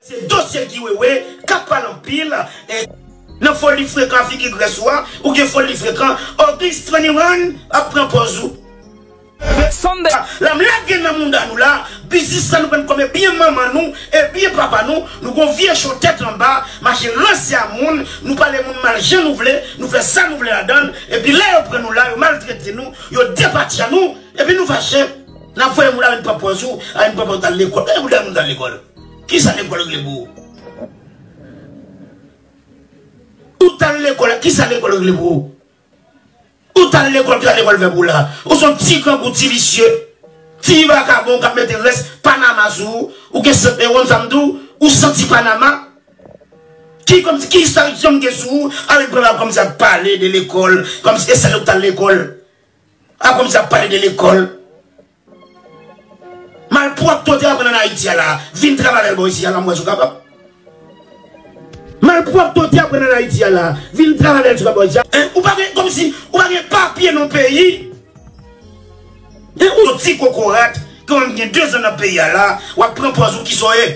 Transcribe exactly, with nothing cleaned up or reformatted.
Se dosye ki wewe, k ap pale anpil, e nan foli frekan figi grès ou a, ou gen foli frekan, August twenty-one ap pran pòz ou. Sunday. La m lage nan mouda nou la, biznis sa nou pran kòm e byen manman nou, e byen papa nou, nou gon vye cho tèt anba, mache ranse a moun, nou pale moun mal jan nou vle, nou fè sa nou vle ladan l, epi lè yo pran nou la, yo maltrete nou, yo depatya nou, epi nou fache. N ap voye moun al pran pòz ou, al pran pòz ou t al lekòl. Gade moun t al lekòl. Kisa lekòl regle pou ou? Ou t al lekòl, kisa lekòl regle pou ou? Ou t al lekòl, kisa lekòl fè pou ou la? Ou se yon ti grangou, ti visye, ti vakabon k ap mete rès Panama sou ou. Ou gen sant, e, ou konn sa m di w, ou santi Panama. Ki kòmsi, kisa janm gen sou ou? Al pran la kòmsi ap pale de lekòl, kòmsi e sèl ou t al lekòl. A kòmsi ap pale de lekòl. Malpwòpte w te aprann ann Ayiti a la, vin travay avè l bò isi a la, m wè si w kapab. Malpwòpte w te aprann ann Ayiti a la, vin travay avè l bò isi a. Hein, ou pa gen, kòmsi, ou pa gen papye nan peyi. Hein, ou yon ti kokorat, ki menm gen de zan nan peyi a la, w ap pran pòz ou kisa w ye.